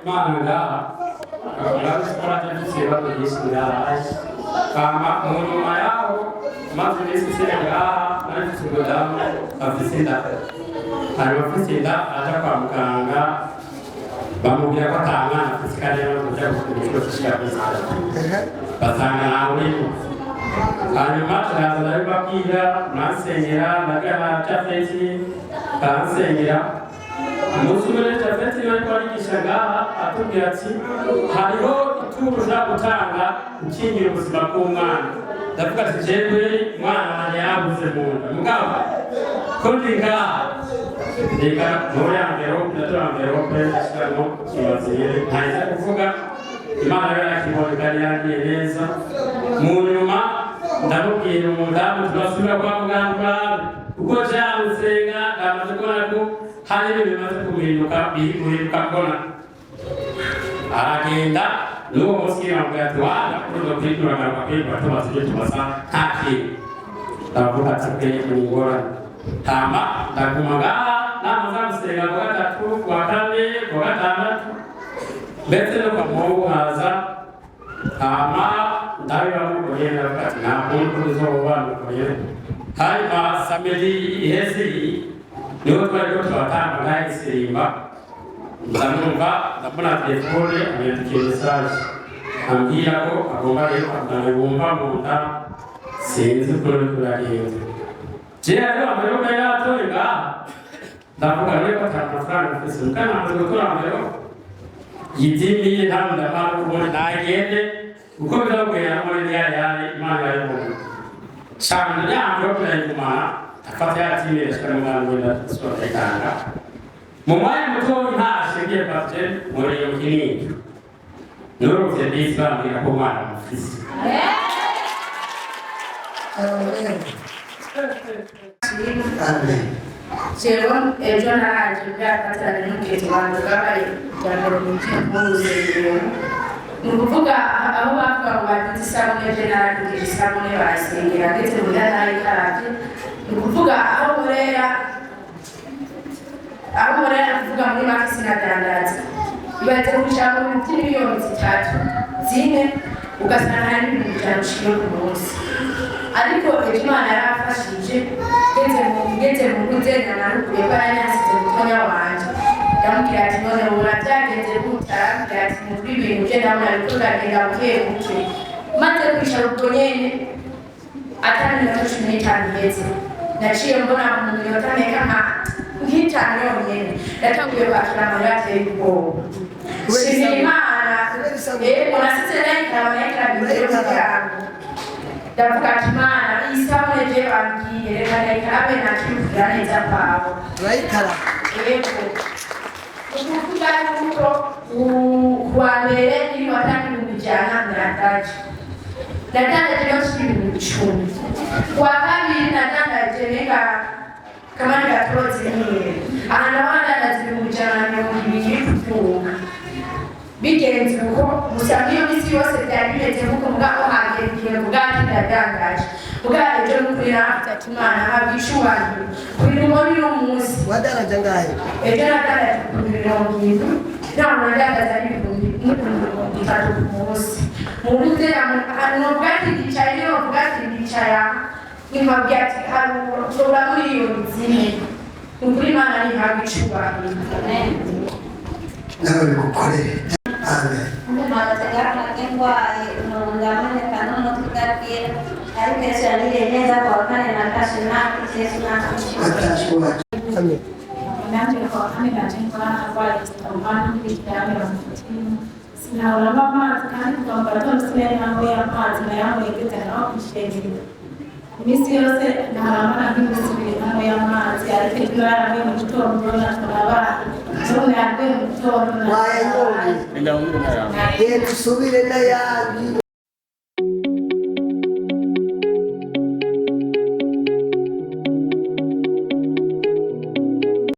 Imana ngaha. Murabizi ko naje mfise ibibazo byinshi ngaha. Hama mu nyuma yaho, maze iminsi nsiga ngaha, nari mfise umudamu afise inda. Hanyuma afise inda, aja kwa muganga, bamubwira ko ata mwana afise, kandi yamaze kuja gupima inshuro zishika kuri 3, basanga ntawe urimo. Hanyuma turaza, ndabibabwira, muransengera, ndabwira na Jafeti baransengera. Umunsi umwe rero Jafeti niwe ariko arigisha ngaha, atubwira ati hariho ituro ushobora gutanga ukingira ubuzima bw'umwana. Ndavuga ati jewe umwana wanjye yabuze mu nda, mugabo ko ndi ngaha, reka muri enveloppe, ndatora enveloppe, ndashiramo ikibazo nyene ntaheza kuvuga. Imana rero yakibonye kandi yagiye neza. Mu nyuma ndamubwira umudamu, turasubira kwa muganga urabe uko cyamusenga. Ndamaze kubona ko hari ibintu bimaze guhinduka, biri guhinduka mbona. Aragenda n'uwo munsi yambwira ati wanda kuzo kwituragaruka kwigura, tumaze ibyo tubasa nta kintu. Ndavuga ati pe, ni ingorane. Hama ndaguma ngaha, namaze gusenga kuwa gatatu, kuwa kane, kuwa gatandatu, ndetse no kwa Mungu haza. Hama ndabibamugoye, ndavuga ati nta muntu uzoba nukoye. Hanyuma samedi iheze niho twariko turatamba ngaha isirimba, ndamwumva, ndabona telefone, anyandikiye message ambwira ko agomba rero akugana, bumva mu nda sinzi ukuntu biriko biragenda. Jewe rero amayoga yatoye ngaha, ndavuga rero ko ata mafaranga mfise, muga namaze gutora amayoga yidimiye, ntabwo ndamara ubundi nagende uko bizagenda muri ya yari Imana yayibonye cyane yango ndayigumana, ndafata yatimire shika muganga, wenda ndasubira ndayitanga. Mu mwanya muto ntashe ngiye kwanje muri iyo kinini, nuruvye bisi bambwira ko umwana mufise. Amen. Amen. Jewe ejo naraje byafatanye n'umugenzi wanjye, bwabaye bwa mbere ninjiye mu rusengero. Ni ukuvuga aho bavuga ngo bagize isabune, je naradugije isabune, barasengera, ndetse muhira narayikarabye. Ni ukuvuga aho nkorera, kuvuga muri make sinadandaza. Ibaze gushaka mu biti miliyoni 3, 4, ugasanga hari n'100,000 ushiye ku munsi. Ariko ejo Imana yarafashije, ngeze mu kuzenya narukuye ko yari yansize mutonya wanje. Ndamubwira ati none ubona byagenze gute? Arambwira ati mutwe ibintu bye ndabona biriko biragenda buke buke. Maze kwicara ubwo nyene, atari minota 15 iheze, naciye mbona mu minota meka nk'itanu yonyene natanguye kwakira amarira ateye ubwoba. Shimira Imana. Yego, nasize nayikaraba, nayikaraba imbere y'umuryango. Ndavuga ati Imana, iyi sabune je bambwiye, reka ndayikarabe nakiyumvira neza kwawe. Urayikara. Yego, ni ukuvuga yuko kuwa mbere niri watanga 100,000, nadandaje inoti 10,000. Kuwa kabiri nadandaje nenga kamani gatorozi nyine, aha naho nadandaje 120,000 kuduga. Bigenze uko gusa muri iyo minsi yose byari bimeze nk'uko, mugabo hagera igihe mvuga ati ndadandaje. Mugabo ejo n'ukuri naravuze ati Imana habwa icubahiro kuri muri uno munsi. Wadandaje angahe? Ejo nadandaje 70,000, ntabwo nadandaza n'ibihumbi 30,000 ku munsi. Mu buryo novuga ati ndicaye, novuga ati ndicaye nkabwira ati harura 4 miliyoni. Ni ukuri Imana ntihabwa icubahiro. Nawe bigukorere. Amen. Ndwaye mu nda, ameneka n'umutwe ugapira, ariko Yesu yangiriye neza. Kuwa kane nakashe nakize, Yesu nakize. Watashe wacu. Amen. Nanjye kuwa kane naje ngarwaye estomac n'iryamira mu mutima, sinahoramo amazi, kandi twambara none sinari nanyweye amazi, nayanyweye ngeze ngaho kw'ishengero. Iminsi yose nahora nk'iminsi 2 ntanyweye amazi, ariko ejo yaranyweye mu gitondo nabaye, none yanyweye mu gitondo. Wayanyoye. Genda usubire n'ayandi.